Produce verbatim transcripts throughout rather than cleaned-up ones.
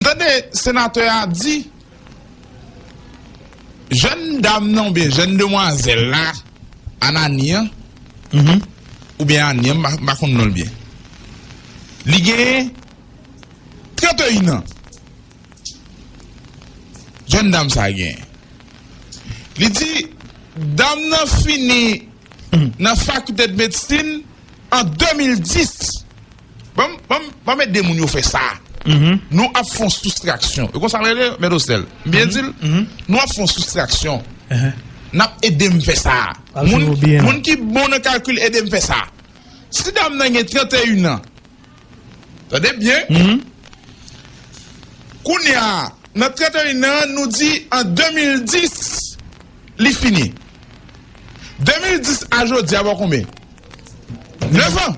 Tande senatè a di, jèn dam nan oubyen jèn demwazèl la, Anani an, oubyen Ani an, m pa, m pa konn non l byen. Li gen trannteyen an. Jèn dam sa genyen. Li di, dam nan fini nan fakilte de medsin an de mil dis. Ban m, ban m, ban m ede moun yo fè sa. Nou ap fè yon soustraksyon. E konsa m rele, Mèt Ostèl. M byen di l? Nou ap fè yon soustraksyon. N ap ede m fè sa. Moun, moun ki bon nan kalkil, ede m fè sa. Si dam nan gen trannteyen an, tande byen. Kounye a, nan trannteyen an, nou di an de mil dis, li fini. De mil dis a jodi a, ba w konbyen? Nèf an.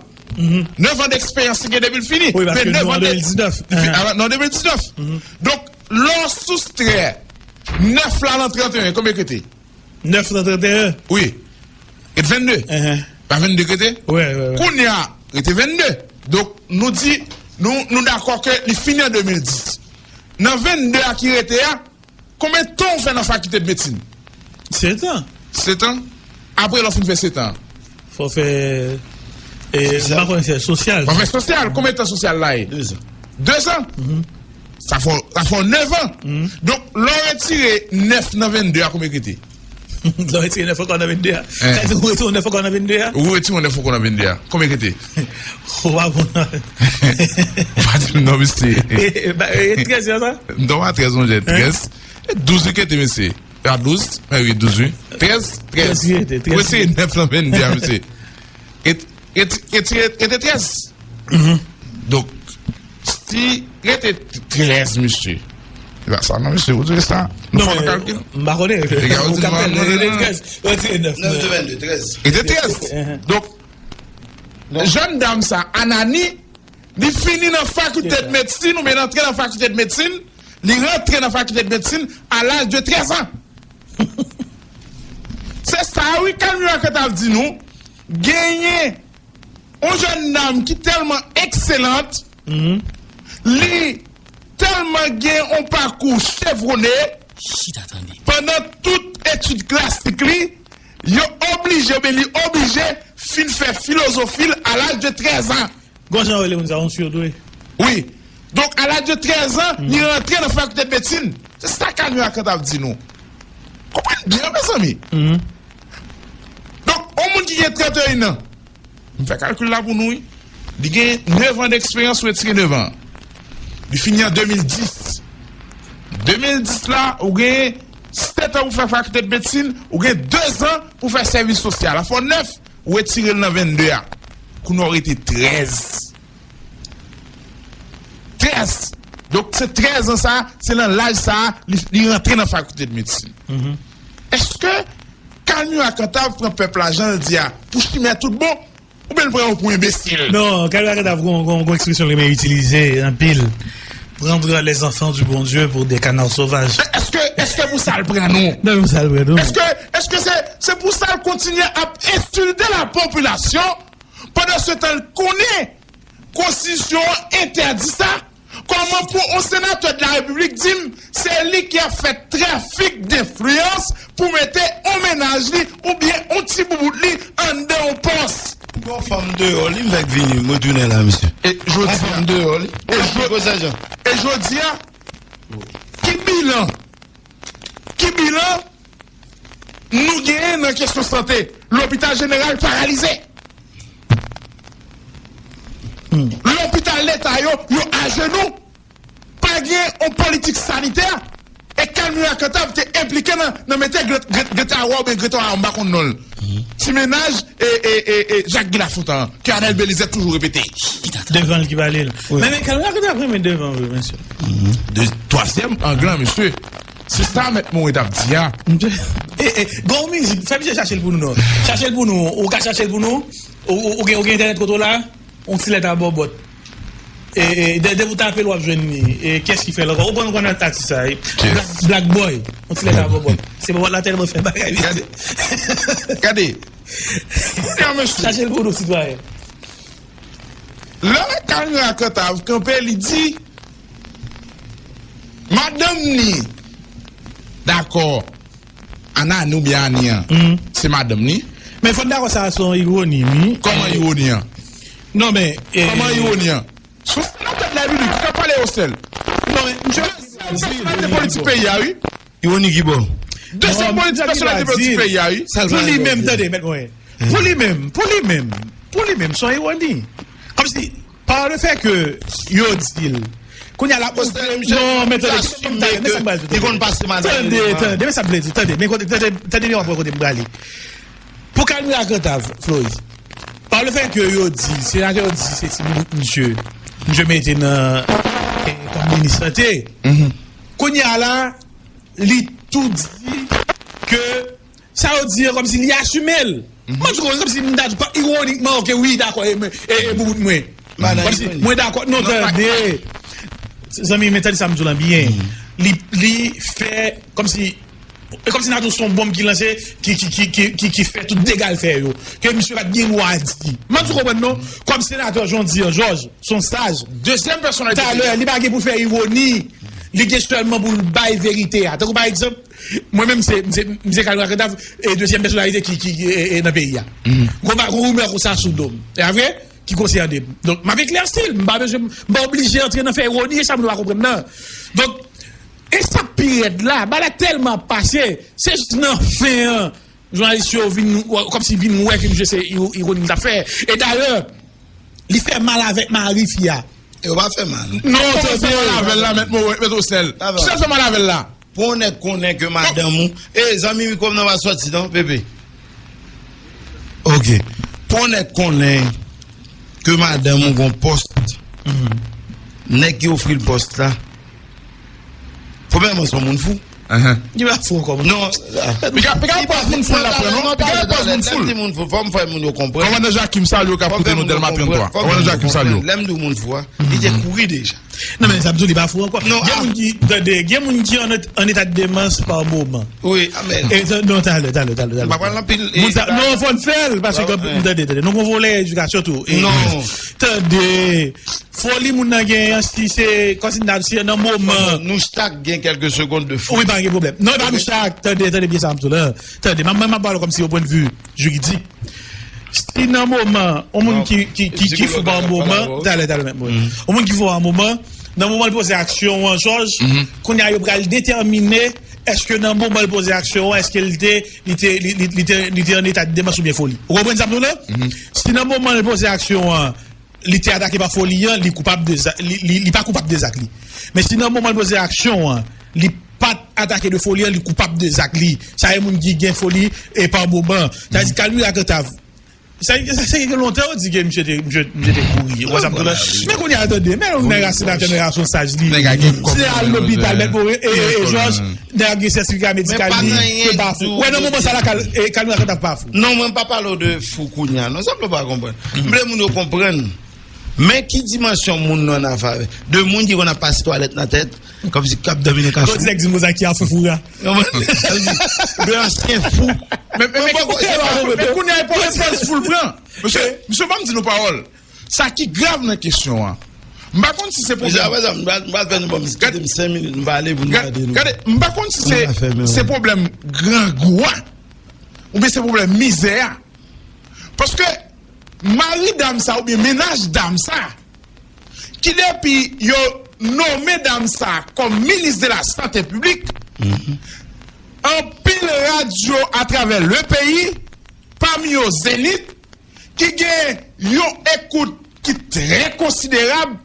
Nèf an deksperyans li gen depi l fini. Wi, paske nou an de mil diznèf. Li fin-, a, nou an de mil diznèf. Donk, lè w soustrè nèf la nan trannteyen, konbyen k rete? Nèf nan trannteyen? Wi. Ret vennde. Pa vennde k rete? Wi, wi, wi. Kounye a, rete vennde. Donk, nou di, nou, nou dakò ke li fini an de mil dis. Nan vennde a ki rete a, konbyen tan w fè nan fakilte de medsin? Setan. Setan? Apre lè w fin fè setan? Fò w fè, e, m pa konnen se sosyal. Fò w fè sosyal. Konbyen tan sosyal la ye? Dezan. Dezan? Sa fè, sa fè w nèf an. Donk, lè w retire nèf nan vennde a, konbyen k rete? Lè w retire nèf ankò nan vennde a. Sa vle di ou retire yon nèf ankò nan vennde a? Ou retire yon nèf ankò nan vennde a. Konbyen k rete? Ou pa bon non. Ou pa di m non, mesye. E, e, ba, e, trèz an sa? Non, pa trèz, monchè, trèz. E douz wi k rete, mesye. A douz, men wi, douz wi. Trèz, trèz. Trèz wi, trèz. Ou retire nèf nan vennde a, mesye. Ret-, ret-, retire, rete trèz. Donk, si rete trèz, mesye. E pa sa, non, mesye, ou di sa. Nou fè yon kalkil. M pa konnen. Ou ka fè rete trèz. Rete nèf. Nèf de vennde, trèz. Rete trèz. Donk, jèn dam sa, Anani, li fini nan fakilte de medsin, oubyen l antre nan fakilte de medsin, li rantre nan fakilte de medsin a laj de trèz an. Se sa, wi, Kalmira Kantav di nou, genyen yon jèn dam ki tèlman ekselant, li tèlman gen yon pakou chevwone, pandan tout etid klasik li, yo oblije, oubyen li oblije fin fè filozofi l a laj de trèz an. Gon jan yo rele moun sa, yon surdoué. Wi. Donk, a laj de trèz an, li rantre nan fakilte de medsin. Se sa Kalmira Kantav di nou. Konprann byen, mezanmi. Donk, yon moun ki gen trannteyen an, m fè kalkil la pou nou, wi. Li gen nèf an deksperyans, ou retire nèf an. Li fini an de mil dis. De mil dis la, ou gen sèt an pou fè fakilte de medsin, ou gen de zan pou fè sèvis sosyal. Sa fè w nèf, ou retire l nan vennde a. Kounye a w rete trèz. Trèz. Donk, se trèz an sa, se nan laj sa, li, li rantre nan fakilte de medsin. Èske Kalmira Kantav pran pèp la, jan l di a, pou chimè tout bon, oubyen l pran yo pou enbesil? Non, Kalmira Kantav gon, gon, gon ekspresyon li renmen itilize anpil. Prendre les enfants du bon Dieu pour des canards sauvages. Èske, èske pou sa l pran nou? Non, pou sa l pran nou. Èske, èske se, se pou sa l kontinye ap ensilte la popilasyon? Pandan se tan l konnen konstitisyon an entèdi sa, kòman pou yon senatè de la repiblik di m se li ki ap fè trafik denfliyans pou mete yon mennaj li oubyen yon ti boubout li anndan yon pòs? Gon fanm deyò li, m fèk vini, m retounen la, mesye. E jodi a, e jodi a, ki bilan Ki bilan nou genyen nan kesyon sante? Lopital jeneral paralize. Lopital leta yo, yo ajenou. Pa gen yon politik sanitè. E Kalmira Kantav te enplike nan, nan mete Gret-, Gret-, Greta Awa oubyen Greta Awa, m pa konn non l. Ti mennaj e, e, e, e Jak Guy Lafontan an, ke Anèl Belizè toujou repete. Devan l ki pale l. Men, men Kalmira Kantav renmen devan vre, mesye. De twazyèm ang lan, mesye. Se sa mèt Morin t ap di a. E, e, gon mizik, fè misye chache l pou nou non. Chache l pou nou, ou ka chache l pou nou. Ou, ou, ou gen, ou gen entènèt kote w la? On ti lèt a bòbòt. E, e, de, depi w tape l, w ap jwenn li. E, kiyès ki fè l ankò? Ou konn, ou konn atis sa, e? Black, Black Boy. On ti lèt a bòbòt. Se bòbòt la tèlman fè bagay, mesye. Gade. Gade. Chache l pou nou, sitwayen. Lè Kalmira Kantav kanpe, li di, Madanm ni. Dakò. Anani oubyen Ani an. Se madanm ni. Men fò n dakò sa se yon ironi, wi. Kòman ironi an? Non, men. Kòman ironi an? Sou senatè de la Repiblik ki ka pale yo sèl. Non, men, misye. Dezyèm pèsonalite politik peyi a, wi. Ironi ki bò? Dezyèm pèsonalite politik peyi a, wi. Pou li menm, tande, mèt mwen. Pou li menm, pou li menm, pou li menm, se yon ironi. Kòmsi, pa le fè ke yo di l. Kounye a la, non, men tande, tande, men sa m pral di, tande, men sa m vle di, tande, men kote, tande, tande byen, w ap wè kote m prale. Pou Kalmira Kantav, Floris, pa le fè ke yo di, senatè yo di se ti boubout misye, misye mete nan, eh, kòm minis sante. Kounye a la, li tou di ke sa yo di an kòmsi li asime l. Mwen di kòmsi m ta di pa iwonikman, ok, wi, dakò, e, e, e boubout mwen. Kòmsi mwen dakò, non, tande. Zanmi, men tande sa m di w lan byen. Li, li fè kòmsi, e kòmsi nan tou se yon bonm ki lanse, ki, ki, ki, ki, ki, ki fè tout dega l fè yo. Ke misye pa t gen dwa di. M ap di w konprann non, kòm senatè Jean Dian Georges, se yon saj. Dezyèm pèsonalite. Talè, li pa gen pou l fè iwoni. Li gen sèlman pou l bay verite a. Tankou pa egzanp, mwen menm se, m se, m se Kalmira Kantav, e dezyèm pèsonalite ki, ki, e, e, nan peyi a. Gon ba, gon rimè konsa sou do m. E a vre? Ki konsène m. Donk, m ap eklèsi l. M pa bezwen, m pa oblije antre nan fè iwoni, e sa moun yo pa konprann nan. Donk, e sa pi rèd la, bagay la tèlman ap pase, se jis nan fen an, jounalis yo vin, kòmsi vin wè ke misye se iwo-, iwoni l t ap fè. E dayè, li fè mal avèk mari fi a. Yo pa fè mal. Non, tande. Fè mal avè l la, mèt Moris, mèt Osèl. Kisa l fè mal avè l la? Pou yon nèg konnen ke madanm ou, e, zanmi, mikwo m nan pa sòti non, Pepe. Ok. Pou yon nèg konnen ke madanm ou gon pòs, nèg ki ofri l pòs la, premyèman, se yon moun fou. Li pa fou ankò. Non. Piga, piga pòz moun fou l la pran non. Piga pòz moun fou l. Lè m di moun fou, fò m fè moun yo konprann. Kòmandan Jakim, salye w, k ap koute nou Dèlma trant twa. Kòmandan Jakim, salye w. Lè m di w moun fou a, li te kouri deja. Non, men sa m di w, li pa fou ankò. Gen moun ki, tande, gen moun ki an, an eta de demans pa moman. Wi, amèn. E, non, talè, talè, talè, talè. M pa pral anpil. Moun sa, non, fò n fè l, paske, tande, tande, nou gon volè edikasyon tou. Non. Tande. Foli moun nan genyen an, si se, kòmsi n ap, si nan moman. Nou chak gen kèlke segonn de foli. Wi, pa gen pwoblèm. Non, e pa nou chak. Tande, tande byen sa m di w la. Tande, mwen, mwen, m ap pale kòmsi yon pwennvi jiridik. Si nan moman, yon moun ki, ki, ki, ki fou pa yon moman, talè, talè, mèt mwen. Yon moun ki fou pa yon moman, nan moman l poze aksyon an, Jòj, kounye a yo pral detèmine, èske nan moman l poze aksyon an, èske l te, li te, li, li, li te, li te an eta de demans oubyen foli. Ou konprann sa m di w la? Si nan moman l poze aksyon an, li te atake pa foli an, li koupab de za-, li, li, li pa koupab de zak li. Men si nan moman l poze aksyon an, li pa t atake de foli an, li koupab de zak li. Sa e moun ki gen foli e pa moman. Sa di Kalmira Kantav. Sa, sa, sa gen lontan yo di ke misye te, misye, misye te kouri. Ou wè sa m di w la? Men kounye a, tande, men yon nèg a senatè, nèg a se yon saj li. Se al lopital, mèt Moris, e, e, e, Jòj, nèg gen sètifika medikal li, se pa fou. Wè, nan moman sa la, Kal-, e, Kalmira Kantav pa fou. Non, mwen pa pale w de fou kounye a. Non, sa m pa konprann. M vle moun yo konprann. Men ki dimansyon moun nan an afè avè? De moun ki konn ap pase twalèt nan tèt, kòmsi k ap dòmi nan kafou. Kòmsi nèg di m konsa ki a fou fou a. De ansyen fou. Men, men, men, men kounye a, e pa, e pa fou l pran. Mesye, mesye, ban m di nou pawòl. Sa ki grav nan kesyon an. M pa konn si se pwoblèm. Mesye, apre sa, m pral, m pral fè nou ban m, kite m senk minit, m pale pou nou gade nou. Gade, m pa konn si se, se pwoblèm grangou a, oubyen se pwoblèm mizè a. Paske mari dam sa oubyen mennaj dam sa, ki depi yo nonmen dam sa kòm minis de la sante piblik, anpil radyo atravè le peyi, pami yo Zenith, ki gen yon ekout ki trè konsiderab,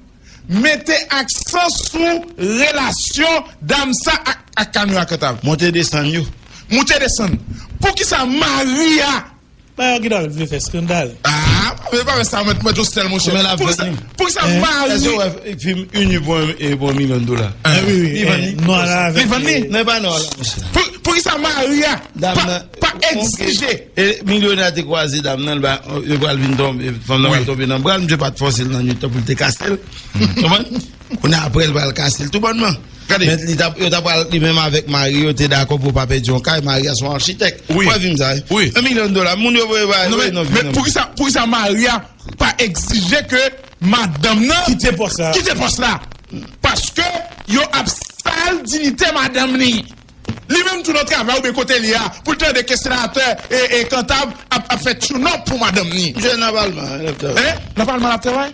mete aksan sou relasyon dam sa ak, ak Kalmira Kantav. Monte desann yo. Monte desann. Poukisa mari a Bagay ki ta vle fè eskandal. Ah, men pa wè sa, mèt, mèt Josnèl, monchè. Poukisa, poukisa mari. Èske w wè fim Ini pou yon, e, pou yon milyon dola? Ah, wi, wi. Li vann li? Non, ala avèk. Li vann li? Non, e pa non, ala, monchè. Pou, poukisa mari a pa, pa egzije? E milyonè a te kwaze dam nan, li ba, yo pral vin tonbe, fanm nan pral tonbe nan bra l, misye pa t fòse l nan nwit lan pou l te kase l. Konprann? Kounye a, apre, l pral kase l tou bònman. Gade. Men li t ap, yo t ap pral, li menm avèk mari, yo te dakò pou yo pa pèdi yon kay. Mari a se yon achitèk. Wi. Ou wè fim sa, wi. Wi. Yon milyon dola. Moun yo voye ba, non, men, non, men poukisa, poukisa mari a pa egzije ke madanm nan kite pòs la? Kite pòs la. Paske yo ap sa al diyite madanm li. Li menm tou nan travay oubyen kote li a, pou l tande ke senatè e, e Kantav ap, ap fè tune up pou madanm li. Misye nan palman, l ap travay. Hein? Nan palman l ap travay?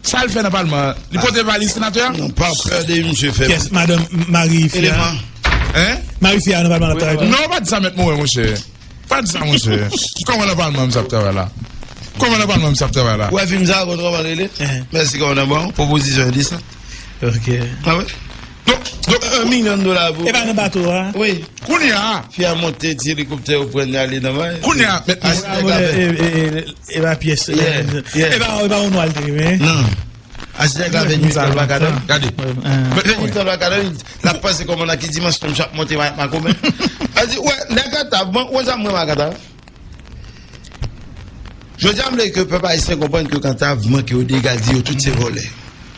Sa l fè nan palman? Li pote valiz senatè a? Non, pa pè de misye fè. Kiyès? Madanm, mari fi a? Eleman. Hein? Mari fi a nan palman l ap travay tou? Non, pa di sa, mèt Morin, monchè. Pa di sa, monchè. Kòman nan palman misye ap travay la? Kòman nan palman misye ap travay la? Ou wè fim sa, kòman l rele? Mèsi, kòman nan bon? Pwopozisyon de sa. Ok. Ah ouais? Donk, donk, un million dola pou. E pa nan bato a? Wi. Kounye a. Fi a monte ti elikoptè, yo pran li ale nan bay. Kounye a, mèt Morin. E pa pyès. E pa, e pa yon nwa l te gen, men. Non. Asitèk la vennyi tan l pa ka dòmi. Gade. Vennyi tan l pa ka dòmi. L ap panse kòman nan ki dimansyon misye ap monte ma- makomè. A di, wè, nèg Kantav, bon, wè sa mwen ma Kantav. Jodi a, m vle ke pèp ayisyen konprann ke Kantav manke yo dega, di yo tout se vòlè.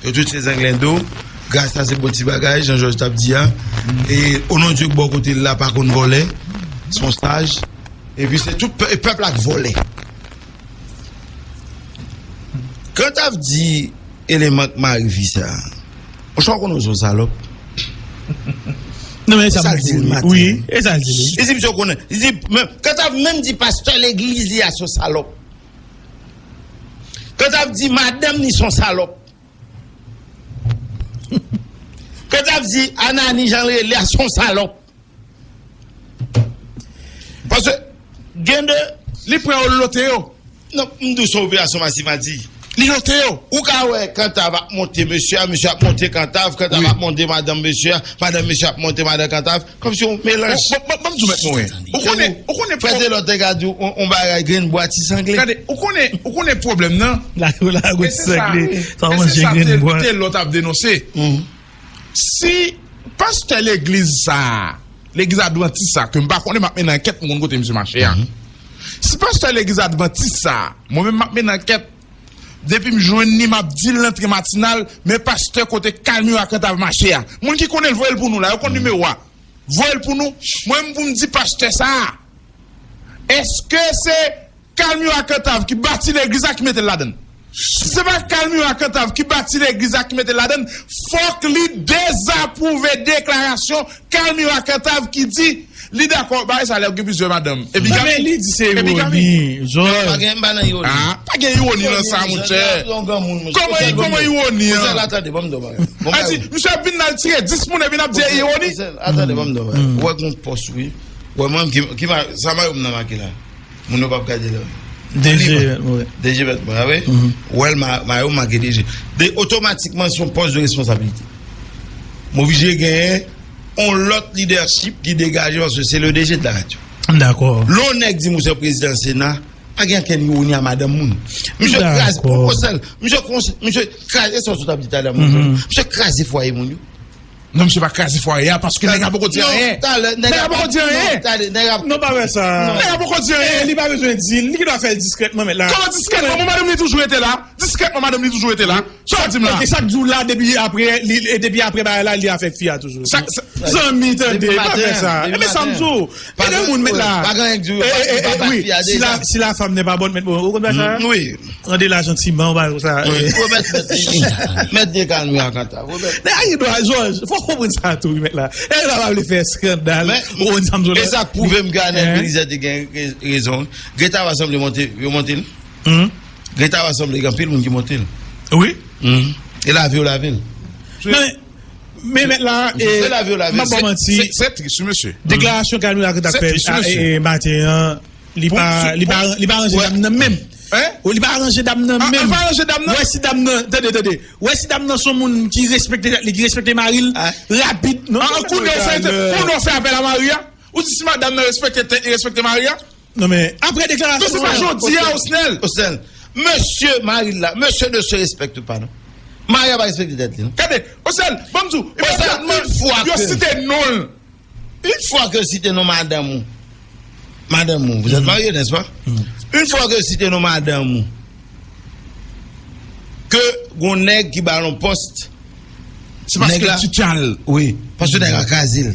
Yo tout se zanglendo. Gras a se bon ti bagay, Jean Georges t ap di a. E o non Dye k bò kote l la pa konn vòlè. Se yon saj. Epi se tout pè- e pèp la k vòlè. Kantav di eleman k mari fi sa. Monchè, w konnen w se yon salòp. Non, men e sa l di l maten. Wi, e sa l di li. Li di misye konnen. Li di, men, Kantav menm di pastè legliz li a se yon salòp. Kantav di madanm li se yon salòp. Kantav di Anani, jan l rele a, se yon salòp. Paske gen de. Li pran yo lote yo. Non, m di w se yon operasyon masiv, a di. Li lote yo. Ou ka wè Kantav ap monte mesye a, mesye ap monte Kantav, Kantav ap monte madanm mesye a, madanm mesye ap monte madanm Kantav. Kòmsi yon melanj. Bon, bon, bon, m di w, mèt Morin. Ou konnen, ou konnen. Frè Telò te ka di w yon, yon bagay, grenn bwa, ti sangle. Gade, ou konnen, ou konnen pwoblèm nan. La, la, ti sangle. Sa manje grenn bwa. Telò t ap denonse. Si pastè legliz sa a, legliz advantis sa a, ke m pa konnen, m ap mennen ankèt pou m konn kote misye mache a. Si pastè legliz advantis sa a, mwen menm m ap mennen ankèt, depi m jwenn li, m ap di l nan tren matinal, men pastè kote Kalmira Kantav mache a. Moun ki konnen l, voye l pou nou la, yo konn nimewo a. Voye l pou nou, mwen menm pou m di pastè sa a. Èske se Kalmira Kantav ki bati legliz la ki mete l ladann. Si se pa Kalmira Kantav ki bati legliz la ki mete l ladann, fòk li dezapwouve deklarasyon Kalmira Kantav ki di li dakò bagay sa lè gen plizyè madanm. Epi Gami, li di se ironi, Jòj. Pa gen, m pa nan ironi. Ah, pa gen ironi nan sa, monchè. Kòman, kòman ironi an? Misye ap vin la, l tire dis moun epi n ap di ironi. Ou wè gon pòs, wi. Ou wè mwen ki, ki ma-, sa mayo m nan make la. Moun yo p ap gade la. D G, wi. D G mèt mwen, wi. Ou wè l ma-, mayo make D G. De, otomatikman, se yon pòs de responsablite. M oblije genyen yon lòt lidèchip ki degaje, paske se le D G de la radyo. M dakò. Lè yon nèg di m ou se prezidan Sena, pa gen okenn ironi a madanm moun. Misye kraze, o sèl, misye konse-, misye kraze, e sa w sot ap di talè, misye kraze fwaye moun yo. Non, misye pa kraze fwaye a, paske nèg la poko di anyen. Nèg la poko di anyen. Non, pa fè sa. Nèg la poko di anyen. Li pa bezwen di l, li gen dwa fè l diskrètman, mèt la. Kòman diskrètman? Bon, madanm li toujou rete la. Diskrètman, madanm li toujou rete la. Sa w di m la? E sa k di w la, depi apre, li, e depi apre bagay la, li avèk fi a toujou. Zanmi, tande, pa fè sa. Ebyen, sa m di w. Gen de moun, mèt la. Pa gen anyen k di w yo pa bat fi a deja. Si la femme n'est pas bonne, mèt, bon, ou konn bagay sa? Wi. Tande la jantiman, ou pa sa. Mèt, mèt, mèt de Kalmira Kantav. Nèg la gen dwa, Jòj, fò w konprann sa tou, wi, mèt la. Nèg la pa vle fè eskandal. Ou konn sa m di w la. E sa k pwouve m ke Anèl Belizaire te gen re-, rezon. Greta va sanble monte, yo monte l. Greta va sanble gen anpil moun ki monte l. Wi. E lave yo lave l. Men, men mèt la, m ap ba w manti. Se tris, wi, mesye. Deklarasyon Kalmira Kantav fè maten an, Li pa, li pa, li pa ranje dam nan menm. Hein? Li pa ranje dam nan menm. Li pa ranje dam nan? Wè si dam nan, tande, tande. Wè si dam nan se yon moun ki respekte tèt li, ki respekte mari l, rapid. Non, non, kounye a w fè, kounye a w fè apèl a mari a. Ou di si madanm nan respekte tèt li, respekte mari a. Non, men, apre deklarasyon. Non, se pa jodi a, Osnel. Osnel, mesye mari l la, monsieur ne se respecte pas, non. Mari a pa respekte tèt li, non. Gade, Osnel, ban m di w, yo site non l. Une fois que yo site non madanm ou, madanm ou, vous êtes marié, n'est-ce pas? Une fois que yo site non madanm ou, ke gon nèg ki ba l yon pòs, se paske l tchatcha l. Wi, paske nèg la kraze l.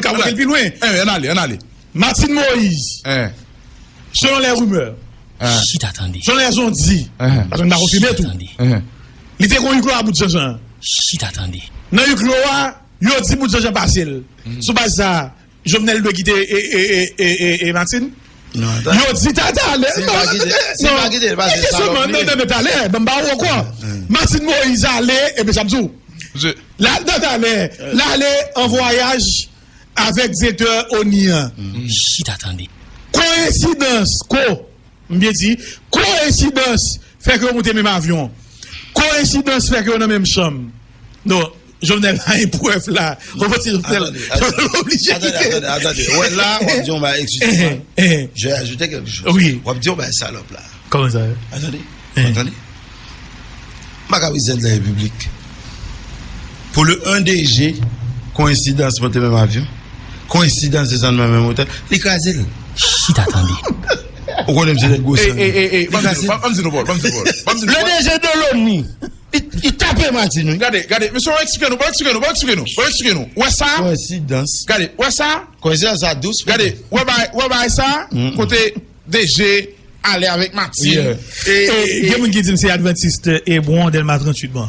nou ka pral pi lwen. Ann ale, ann ale. Martine Moïse, selon les rumeurs, selon les on-dit, paske nou pa konfime tou, li te gen yon huis clos a Bout Janjan. Nan huis clos a, yo di Bout Janjan pase l. Sou baz sa, Jovenel dwe kite e, e, e, e, e, e Martine? Non, ata. Yo di ta talè. Si l pa kite, si l pa kite, l pase salòp li. Non, non, non, talè, ban m ba ou ankò. Martine Moïse ale, epi sa m di w. L al nan talè, l ale an vwayaj avèk direktè ONI an. Chita tande. Koyensidans, ko, m byen di, koyensidans fè ke yo moute menm avyon. Koyensidans fè ke yo nan menm chanm. Non, Jovenel pa gen prèv la. Ou panse Jovenel oblije kite? Atande, atande, atande. Wè la, w ap di yon bagay, excusez-moi. Je vais ajouter quelque chose. Wi. W ap di yon bagay salòp la. Kòman sa? Atande, atande. M pa ka prezidan de la repiblik. Pou le un D G, koyensidans monte menm avyon, koyensidans desann nan menm otèl, li kraze l. Chita tande. Ou konnen m se nèg gwo san. Li kraze l. Ban m di nou, Paul, ban m di nou, Paul. Le D G de l'ONI. Li, li tape Martine, wi. Gade, gade, mesye, w eksplike nou, w eksplike nou, w eksplike nou, w eksplike nou. Wè sa? Koyensidans. Gade, wè sa? Koyensidans sa dous. Gade, wè bay, wè bay sa? Kote D G ale avèk Martine. E, e, gen moun ki di m se Adventiste Ebwon, Dèlma tranntuit, bon.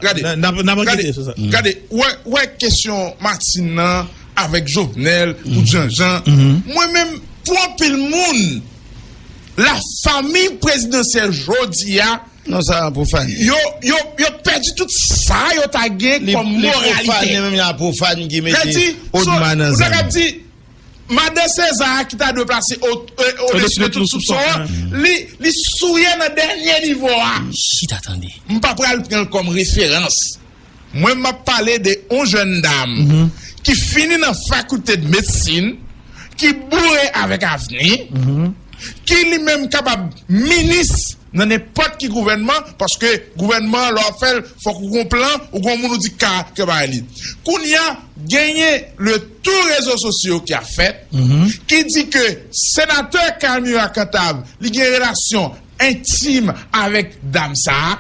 Gade, n ap, n ap ankete sou sa. Gade, wè, wè kesyon Martine nan avèk Jovenel, Bout Janjan. Mwen menm, pou anpil moun, lafanmi prezidansyèl jodi a, non, sa pwofane. Yo, yo, yo pèdi tout sa yo ta gen kòm moralite. Li pwofane, menm la pwofane ki mete odma nan zam. Madan César ki ta dwe plase o, e, odesi de tout soupson an, li, li souye nan dènye nivo a. Chita tande. M pa pral pran l kòm referans. Mwen, m ap pale de yon jèn dam ki fini nan fakilte de medsin, ki boure avèk avni, ki li menm kapab minis nan nenpòt ki gouvènman, paske gouvènman an, lè w ap fè l, fòk ou gon plan, ou gon moun ou di ka, ke bay li. Kounye a, genyen le tou rezo sosyo ki ap fèt, ki di ke senatè Carmira Cantave, li gen relasyon entim avèk dam sa a.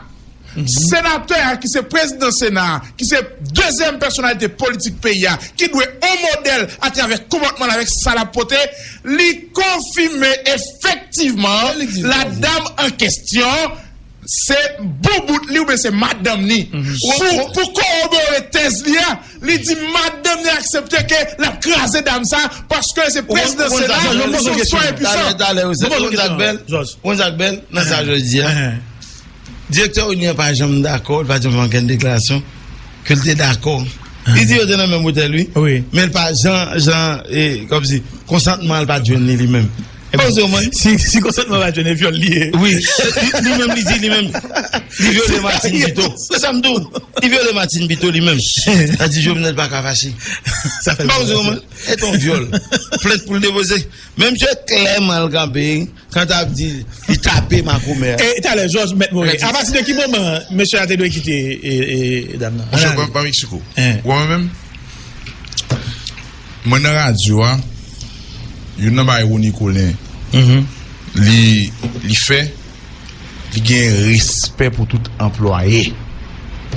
Senatè a ki se prezidan Sena a, ki se dezyèm pèsonalite politik peyi a, ki dwe yon modèl atravè konpòtman l avèk sa l ap pote, li konfime efektivman la dam an kesyon se boubout li oubyen se madanm li. Pou, pou kowobore tèz li a, li di madanm li aksepte ke l ap kraze dam sa paske se prezidan Sena, se yon swa enpisan. Talè, talè, ou konn sa k bèl? Ou konn sa k bèl nan sa jodi a? Direktè ONI an pa janm dakò, li pa janm fè okenn deklarasyon ke l te dakò. Li di yo te nan menm otèl, wi. Wi. Men l pa jan, jan, e, kòmsi, konsantman l pa t jwenn li, li menm. Bon, se mwen. Si, si konsantman pa t jwenn, e vyòl li ye. Wi. Li, li menm, li di, li menm, li vyole Martine pito. Se sa m di w. Li vyole Martine pito, li menm. Sa di Jovenel pa ka fache. Sa fè l. Bon, se mwen. E ton vyòl. Plent pou l depoze. Men misye klèman l kanpe. Kanta ap di, li tape makomè a. E talè, Jòj, Mèt Morin, apati de ki moman mesye a te dwe kite, e, e, dam nan? Monchè, ban, ban m eksplike w. Ou wè mwen menm, mwen nan radyo a, youn nan bagay Rony Colin, li, li fè, li gen respè pou tout anplwaye.